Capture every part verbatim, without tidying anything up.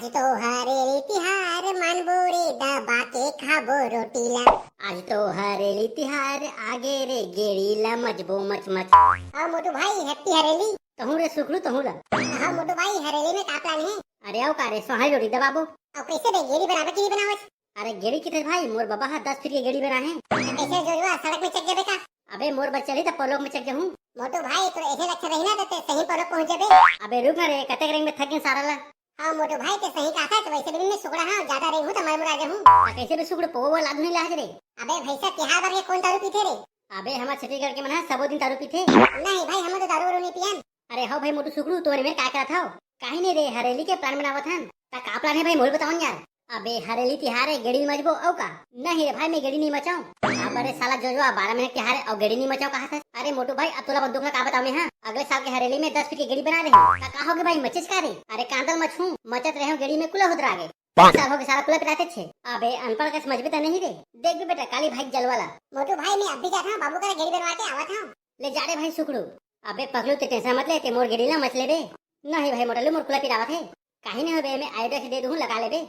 तो हरेली तिहार मानबो रे, दबा के खाबो रोटी ला। आज तो हरेली तिहार आगे रे, गेड़ी ला मचबो मच मच। हाँ मोटू भाई, हैप्पी हरेली। तहूँ रे सुखड़ू, तहूँ ला। हाँ मोटू भाई, हरेली में का प्लान है? अरे आओ का रे, सोहारी रोटी दबाबो। अब कैसे बे, गेड़ी बनावे कि नहीं बनावत? अरे गेड़ी किथे भाई, मोर बबा हा दस फीट के गेड़ी बना है। तो कैसे जोरवा, सड़क में चढ़ जाबे का? अबे मोर बर चढ़ी त परलोक में चढ़ जाहूँ। मोटू भाई, तोर ऐसे लक्षण रही ना तो ते सही परलोक पहुँच जाबे। अबे रुक ना रे, कतेक रेंग में थक गए सारा ला। हाँ मोटू भाई, ते सही कहा था, तो वैसे भी मैं सुकड़ा हाँ, ज्यादा रेंग हूँ तो मर मुरा जाहूँ। त कैसे भी सुकड़ पोवा लादू नहीं लाज रे। अबे भैंसा, तिहार बर के कौन दारू पीथे रे? अबे हमर छत्तीसगढ़ के मन ह सबो दिन दारू पीथे। नहीं भाई, हम तो दारू वारू नहीं पियन। अरे हव भाई मोटू सुकड़ू, तोरे मेर का करत हव? काहे नहीं रे, हरेली के प्लान बनावत हन। त का प्लान है भाई, मोल बताओ न यार। अबे हरेली तिहार है, गेड़ी मचबो अउ का? नहीं रे भाई, मैं गेड़ी नहीं मचाऊं। अबे रे साला जोजवा, बारह महीने के तिहार है अउ गेड़ी नहीं मचाऊं कहा था। अरे मोटू भाई, अब तोला बंदूक ला का बताऊं मैं, हाँ? अगले साल के हरेली में दस फीट के गेड़ी बना रहे हूँ। त का हो गए भाई, मचेच का रे? अरे कांदल मछू, मचत रहे हूँ गेड़ी में, कुला होत रह गए। पाँच साल हो गए साला कुला पिलाते छे। अबे अनपढ़ का समझ में तो नहीं रे। देख भी बेटा, काली भाई जलवाला। मोटू भाई, मैं अभी जाता हूँ, बाबू का गेड़ी बनवा के आवत हूँ। ले जा रे भाई सुखड़ू। अबे पगलू, ते टेंशन मत ले, ते मोर गेड़ी ला मच लेबे। नहीं भाई मोटलू, मोर कुला पिरावत है। काहे नहीं होबे, मैं आयोडेक्स दे दूँ, लगा लेबे।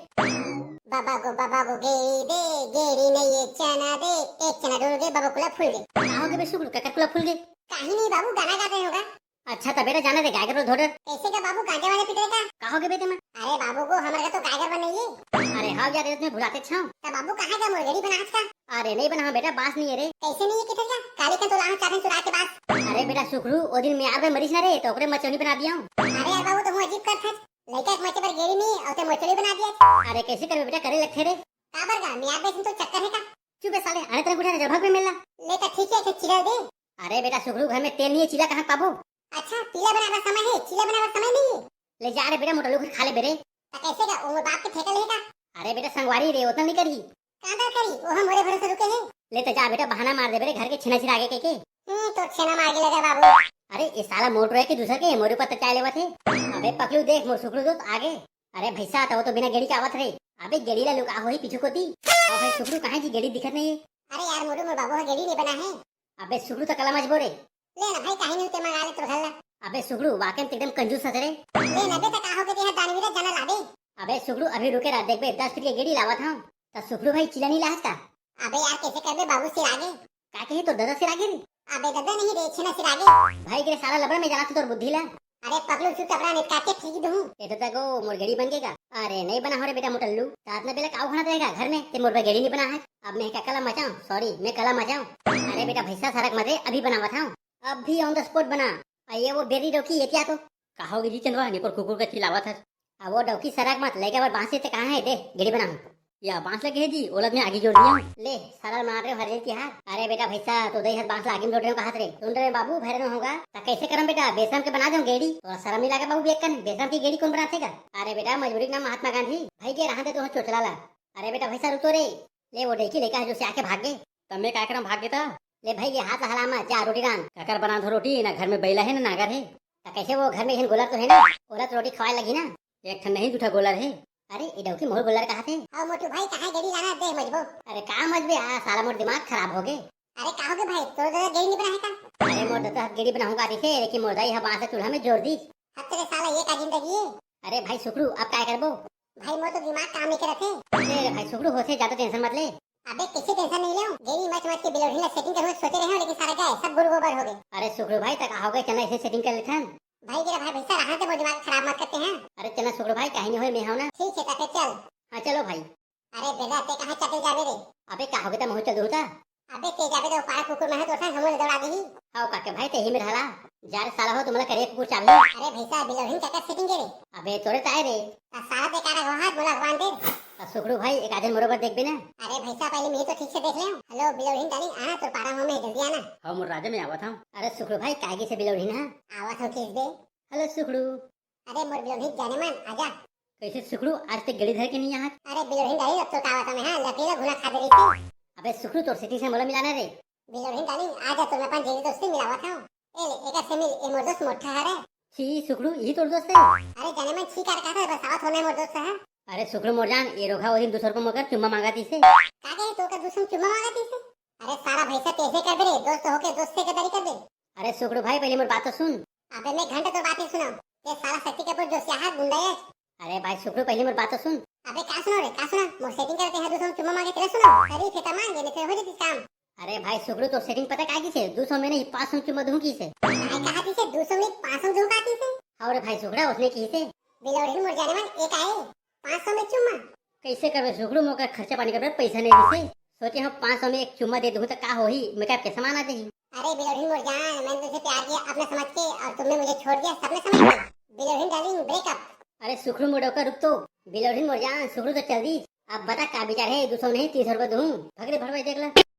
बाबा गो, बाबा गो, गेड़ी दे, गेड़ी नहीं ये चना दे, एक चना डोल गए, बाबा कुला फूल गए। का हो गए बे सुखड़ू, ककर कुला फूल गए? काहे नहीं बाबू, गाना गाते होगा। अच्छा त बेटा जाना दे, गाय के रोज धोडर। कैसे का बाबू, गांजे वाले पिटे का? का हो गए बे तेमा? अरे बाबू गो, हमारे का तो गाय गरबा नहीं है। अरे हाँ यार, मैं भुलाते छाऊं। त बाबू कहाँ का मोर गेड़ी बनात का? अरे नहीं बनाओ बेटा, बांस नहीं है रे। कैसे नहीं है किधर का? काले का तो लाहूं चाहे चुरा के बांस। अरे बेटा सुखड़ू, ओ दिन मैं आबे मरीज ना रे, तो ओकरे मचौनी बना दिया हूँ। अरे यार बाबू, तुम अजीब कर था। लड़का एक मचे पर गेड़ी नहीं और ते मचौनी बना दिया। अरे कैसे करबे बेटा, करे लगथे रे। काबर का? मैं आबे तो चक्कर है का? चुप बे साले, अरे तेरे गुठा जब हक में मिलना। ले त ठीक है, एक चिला दे। अरे बेटा सुखड़ू, घर में तेल नहीं है, चिला कहाँ पाबो? अच्छा, पीला बनावे समय है, चिला बनावे समय नहीं है। ले जा रे बेटा, मोटा लोग खा ले बेरे। त कैसे का? वो मोर बाप के ठेका ले का? अरे बेटा संगवारी रे, उतना नहीं करी। कांदा करी, वो हम मोरे भरोसे रुके हैं। ले त जा बेटा, बहाना मार दे बेरे, घर के छेना चिरा आगे के के। हम्म, तो छेना मार के लगा बाबू। अरे ये साला मोटो है कि दूसर के, मोरे ऊपर त चाय लेवत है। अबे पकलू देख, मोर सुखड़ू दोस्त आगे। अरे भैसा, त वो तो बिना गेड़ी के आवत रे। अबे गेड़ी ला लुका होही पीछू कोती। अबे सुखड़ू कहाँ की गेड़ी दिखत नहीं है। अरे यार मोटू, मोर बाबू हा गेड़ी नहीं बना है। अबे सुखड़ू त कला मजबो रे। ले ना भाई, काहे नहीं ते मंगा ले तो घर ला। अबे सुखड़ू, वाकई में एकदम कंजूस हस रे। ले ना बे, त का हो गए, तेहा दानवीरा जाना लाबे। अबे सुखड़ू, अभी रुके रहा, देख बे, दस फीट के गेड़ी लावत हूँ। त सुखड़ू भाई चिला नहीं लाहत का? अबे यार, कैसे करबे, बाबू सिर आगे। का कहे तो दादा सिर आगे रे? अबे दादा नहीं रे, छेना सिर आगे। भाई के रे साला लबड़ा में जाना तो तोर बुद्धि ला। अरे पगलू, चुप, कपड़ा निकाल के फेंक दूँ। ये तो तको मोर गेड़ी बन गएगा। अरे नहीं बना हो रे बेटा मोटल्लू, तात ना बेला काऊ खाना रहेगा घर में, ते मोर पर गेड़ी नहीं बना है। अब मैं ककला मचाऊं, सॉरी, मैं कला मचाऊं। अरे बेटा भैसा सरक मत रे, अभी बनावत हूँ। अब भी ऑन द स्पॉट बना। आ ये वो बेरी डौकी, ये क्या तो? का हो गे जी चंदवा, निपोर कुकुर का चिल्लावत हस। अब वो डौकी सरक मत, लेके अब बांस लेते कहाँ है, दे, गेड़ी बनाऊं। या बांस लगे है जी, ओला मैं आगी जोड़ दिया हूँ। ले, साला मार रहे हो हरेली तिहार। अरे बेटा भैसा, तो दई हाथ बांस ला आगी में जोड़ रहे हो, कहा रे? सुन रहे बाबू, भैरन होगा। त कैसे करम बेटा, बेसम के बना दो गेड़ी। तो शर्म नहीं लगा बाबू, बेकन, बेसम की गेड़ी कौन बनाते का? अरे बेटा, मजबूरी के नाम महात्मा गांधी। भाई के रहा दे तो चोचला ला। अरे बेटा भैसा, रुक तो रे। ले वो डौकी लेकर जो से आके भाग गए। त मैं का करम भाग देता? ले भाई, ये हाथ ला हला मत, जा रोटी रांध। काकर बना दो रोटी, ना घर में बैला है, ना नागर है। त कैसे वो घर में हिन गोलर तो है ना, ओला तो रोटी खवाए लगी ना। एक ठन नहीं, दू ठा गोलर है। अरे, ये डौकी मोर गोलर कहा थे? आओ मोटू भाई, कहाँ गेड़ी लाना दे मजबो? अरे का मजबे, आ साला मोर दिमाग खराब हो गए। अरे का हो गए भाई, तोर दादा गेड़ी नहीं बना है का? अरे मोर दादा हाथ गेड़ी बनाऊंगा दिखे, लेकिन मोर दाई हा बांस चूल्हा में जोर दी। हद तेरे साला, ये का जिंदगी है? अरे भाई सुखड़ू, अब काय करबो? भाई मोर तो दिमाग काम नहीं करत है। अरे भाई सुखड़ू होथे, ज्यादा टेंशन मत ले। अबे कैसे टेंशन नहीं ले, गेड़ी मच मच के बिलोढ़ी ला सेटिंग करने सोचे रहे हो, लेकिन सारा क्या है, सब गुड़ गोबर हो गए। अरे सुखड़ू भाई, तक आओगे, चलना इसे सेटिंग कर लेथन। भाई तेरा भाई भैसा रहा थे, वो दिमाग खराब मत करते हैं। अरे चलना सुखड़ू भाई, कहीं नहीं होए, मैं हूं ना। ठीक है, तो फिर चल। हाँ चलो भाई। अरे बेटा, ते कहाँ चल जाबे रे? अबे का हो गया, महू चल दूँ ता? अबे ते जाबे तो पारा कुकुर महू तो हम दौड़ा दी। हाओ काके भाई, ते ही में रहला। जा रे साला हो, तुम्हारा करे कुकुर चाबी। अरे भैसा, बिलोढ़ी काकर सेटिंग के रे? अबे तोरे ताए रे। आ साला ते कारा हो हाथ बोला भगवान दे। आ सुखड़ू भाई, एक आधे मोरो पर देख भी ना। अरे भैसा, पहले मैं तो ठीक से देख ले। हेलो बिलोढ़ी डार्लिंग, आना तो पारा हो में, जल्दी आना। हाँ मोर राजा, मैं आवत हूँ। अरे सुखड़ू भाई, कायगी से बिलोढ़ी ना? आवत हो किस बे? हेलो सुखड़ू। अरे मोर बिलोढ़ी जाने मन, आजा। कैसे सुखड़ू, आज तक गेड़ी धर के नहीं आत? अरे बिलोढ़ी डार्लिंग, अब तो का आवत मैं, हाँ, लकड़ी ला घुला खा दे रही थी। अबे सुखड़ू, तोर सेटिंग से मोला मिलाना रे। बिलोढ़ी डार्लिंग, आजा तो मैं अपन जेरी दोस्त से मिलावत हूँ। ए ले, एकर से मिल, ए मोर दोस्त मोटा हरे। छी सुखड़ू, यही तोर दोस्त है? अरे जाने मन, छी कर कहा था, बस आवत होना मोर दोस्त है। अरे सुखड़ू मोर जान, ये रोघा वो दिन दूसर को मोकर चुम्मा मांगा थी से। का कहे, तो का दूसर चुम्मा मांगा थी से? अरे सारा भैसा कैसे कर दे रे, दोस्त होके दोस्त से गद्दारी कर दे। अरे सुखड़ू भाई, पहले मोर बात तो सुन। अबे मैं घंटे तो बात ही सुना। ये साला शक्ति कपूर जो स्याहा गुंडा है। अरे भाई सुखरू, पहले मोर बात तो सुन। अबे का सुनो रे, का सुना? मोर सेटिंग करते हैं, दू सौ चुम्मा मांगे तेरा सुनो। अरे फेटा मांगे नहीं, फिर हो जाती काम। अरे भाई सुखरू, तो सेटिंग पता का किसे? दू सौ में नहीं, पाँच सौ चुम्मा दूं किसे। भाई कहा किसे दू सौ में पाँच सौ दूं का किसे? और भाई सुखड़ा उसने किसे? बिलौड़िन मोर जाने मन एक आए, पाँच सौ में चुम्मा। कैसे करबे सुखरू, मोकर खर्चा पानी करबे पैसा नहीं दिसे। सोचे हम पाँच सौ में एक चुम्मा दे दूं तो का होही, मेकअप के सामान आ जाही। अरे बिलौड़िन मोर जान, मैंने तुझे प्यार किया अपना समझ के और तुमने मुझे छोड़ दिया सपना समझ के। बिलौड़िन डार्लिंग, ब्रेकअप। अरे सुखरू मोर डौका, रुक तो। बिलौड़िन मोर जान, सुखरू तो चल दी। अब बता का विचार है, दू सौ नहीं तीन सौ रुपया दूं। भग रे भड़वाई देख ले।